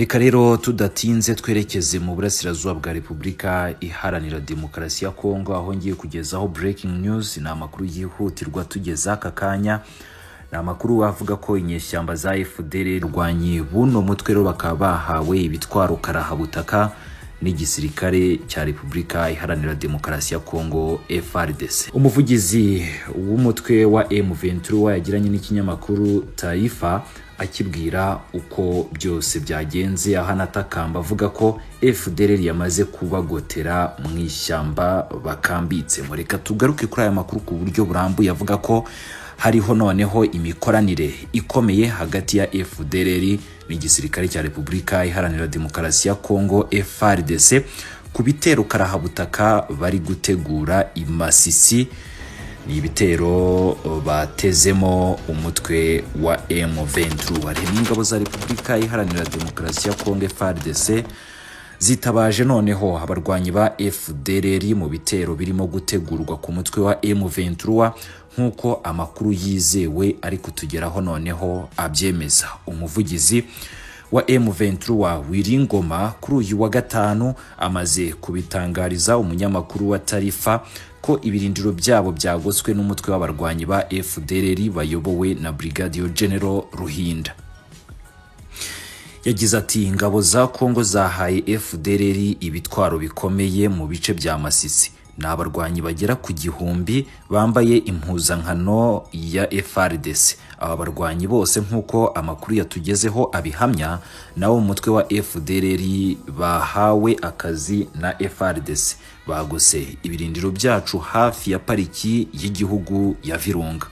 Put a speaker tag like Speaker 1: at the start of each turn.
Speaker 1: Reka rero tudatinze twerekeze mu burasirazuba bwa Repubulika Iharanira Demokarasi ya Kongo, aho ngiye kugezaho breaking news. Ni amakuru yihutirwa tugeza aka kanya. Ni amakuru avuga ko inyeshyamba za FDLR rwanyi buno mutwe rero bakaba bahawe ibitwaro karahabutaka n'igisirikare cya Repubulika Iharanira Demokarasi ya Kongo FARDC. Umuvugizi w'umutwe wa M23 yagiranye n'ikinyamakuru Taifa akibwira uko byose byagenze, aho anatakamba avuga ko FDLR yamaze kubagotera mu ishyamba bakambitsemo. Reka tugaruke kuri aya makuru ku buryo burambuye, avuga ko hariho noneho imikoranire ikomeye hagati ya FDLR n'igisirikare cya Repubulika Iharanira Demokarasi ya Kongo FARDC ku bitero karahabutaka bari gutegura i Masisi. Ni ibitero batezemo umutwe wa M23. Harimo ingabo za Repubulika Iharanira Demokarasi ya Kongo FARDC zitabaje noneho abarwanyi ba FDLR mu bitero birimo gutegurwa ku mutwe wa M23, nk'uko amakuru yizewe ari kutugeraho noneho abyemeza. Umuvugizi wa M23 Wiringoma kuri uyu wa gatanu amaze kubitangariza umunyamakuru wa Tarifa ko ibirindiro byabo byagoswe n'umutwe w'abarwanyi ba FDLR bayobowe na Brigadier General Ruhinda. Yagize ati ingabo za Kongo zahaye FDLR ibitwaro bikomeye mu bice bya Masisi. Ni abarwanyi bagera ku 1000 bambaye impuzankano ya FARDC. Aba barwanyi bose nk'uko amakuru yatugezeho abihamya, nawo umutwe wa FDLR bahawe akazi na FARDC. Bagose ibirindiro byacu hafi ya pariki y'igihugu ya Virunga.